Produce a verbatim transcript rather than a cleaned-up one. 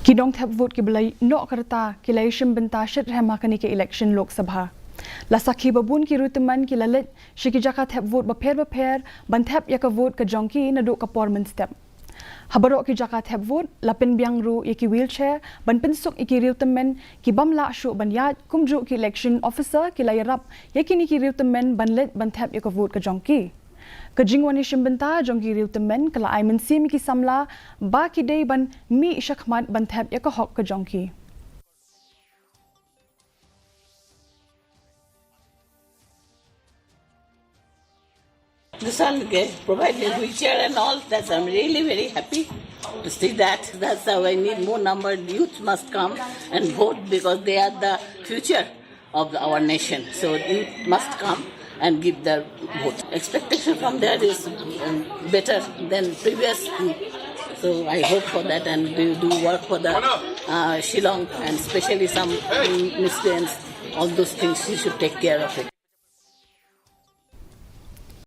Ki nongthep vote kiba la ïoh noh ka rta ki la ïashim bynta shitrhem ha kane ka election Lok Sabha. La sakhi ba bun ki riewtymmen ki la leit sha ki jaka thep vote bapher bapher ban thep ïa ka vote ka jong ki naduh ka por mynstep. Ha baroh ki jaka thep vote la pynbiang ruh ïa ki wheelchair ban pynsuk ïa ki riewtymmen ki bym lah shuh ban ïaid, kumjuh ki election officer ki la ïarap ïa kine ki riewtymmen ban leit ban thep ïa ka vote ka jong ki. Ka jingwan ïashim bynta jong ki riewtymmen ka la ai mynsiem ïa ki samla ba ki dei ban mih shakhmat ban thep ïa ka hok ka jong ki. This one, okay, provide the wheelchair and all. That's, I'm really very happy to see that. That's how I need more number. Youth must come and vote because they are the future of our nation. So youth must come and give their vote. Expectation from there is um, better than previous. So I hope for that and do, do work for the uh, Shillong and especially some um, miscreants. All those things, she should take care of it.